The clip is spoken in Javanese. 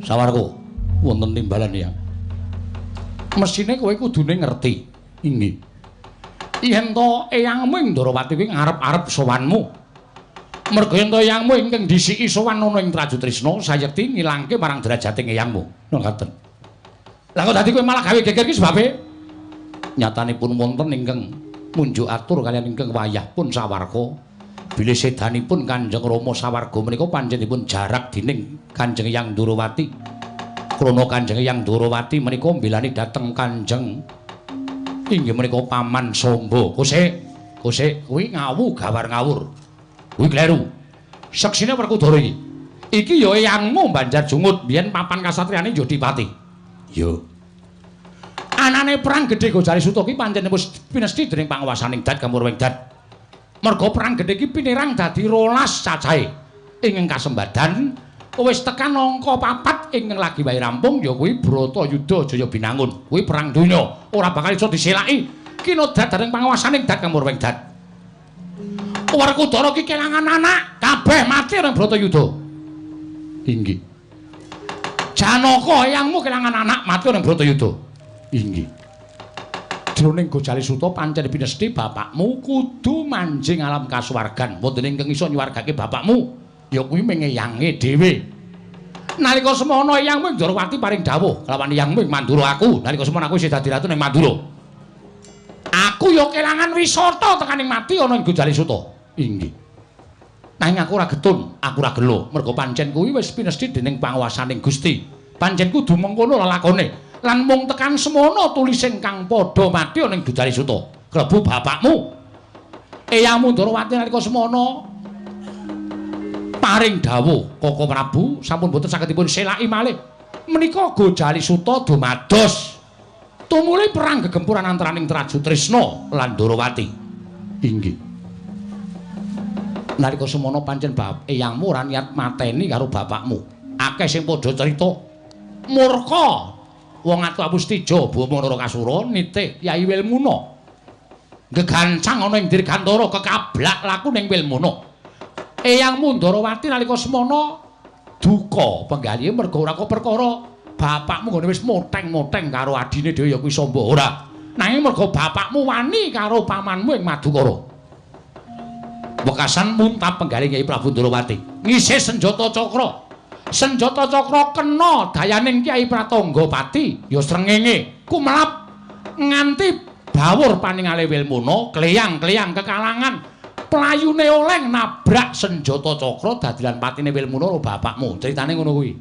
Sawarga wonten timbalan ya. Mesine kowe kudune ngerti. Inggih. Yen to eyangmu ing Ndorowati kuwi ngarep-arep sowanmu. Merga yen to eyangmu ingkang dhisiki sowan ana ing Trajutrisna sayekti ngilangke marang derajating eyangmu. Ngoten. Lah kok dadi kowe malah gawe geger iki sebabe? Nyatanipun wonten ingkang munjuk atur kaliyan ingkang wayah pun sawarga. Bilih sedanipun Kanjeng Rama sawarga menika panjenenganipun jarak dening Kanjeng Eyang Ndorowati. Krana Kanjeng Eyang Ndorowati menika mbelani dhateng Kanjeng inggih menika Paman Samba. Kosek, kosek kuwi ngawu gawar ngawur. Kuwi kleru. Seksine Werkudara iki. Iki ya eyangmu Banjar Jungut biyen papan kasatriyane ya Dipati. Ya. Anane perang gedhe Gojali Suta ki pancen wis pinesti dening panguwasaning Dat Kamurwing Dat. Merga perang gedhe iki pinirang dadi 12 cacahe. Ingkang kasembadan wis tekan angka 4 ingkang lagi wae rampung ya kuwi Bratayuda Jaya Binangun. Kuwi perang donya ora bakal iso diselaki. Kinodhat dening panguwasaning Dat Kamurwing Dat. Werkudara ki kelangan anak kabeh mati ning Bratayuda. Inggih. Janaka eyangmu kelangan anak mati ning Bratayuda. Inggih. Jroning Gojali Suta pancen pinesti bapakmu kudu manjing alam kasuwargan. Wonten ingkang iso nyuwargake bapakmu ya kuwi mung eyange dhewe. Nalika semono eyangmu Ndorowati paring dawuh kelawan eyangmu ing Mandura aku. Nalika semono aku isih dadi ratu ning Mandura. Aku ya kelangan wisata tekaning mati ana ing Gojali Suta. Inggih. Nanging aku ora getun, aku ora gelo. Merga pancen kuwi wis pinesti dening panguwasaning Gusti. Pancen kudu mengkono lelakone. Lan mung tekan semono tulising kang padha mati ana ing Gojali Suta. Klebu bapakmu. Eyangmu Ndorowati nalika semono paring dawuh Koko Prabu sampun boten saged dipun selaki malih. Menika Gojali Suta dumados tumuli perang gegempuran antaraning Trajutrisna lan Ndorowati. Inggih. Nalika semono pancen eyangmu ora niat mateni karo bapakmu. Akeh sing padha crita murka wong atu Awustija Bama Narakasura nitih Kyai Wilmuna. Gegancang ana ing Dirgantara kekablak laku ning Wilmuna. Eyangmu Ndorowati nalika semono duka penggalihe merga ora kok perkara bapakmu nggone wis moteng-moteng karo adine dhewe ya kuwi Samba ora. Nanging merga bapakmu wani karo pamanmu ing Madukara. Wekasan muntap penggalih Kyai Prabu Ndorowati. Ngisih senjata cakra. Senjata cakra kena dayaning Kyai Pratangga Pati ya srengenge kumelap nganti bawur paningale Wilmuna kleyang-kleyang kekalangan playune oleng nabrak senjata cakra dadilan patine Wilmuna karo bapakmu. Critane ngono kuwi.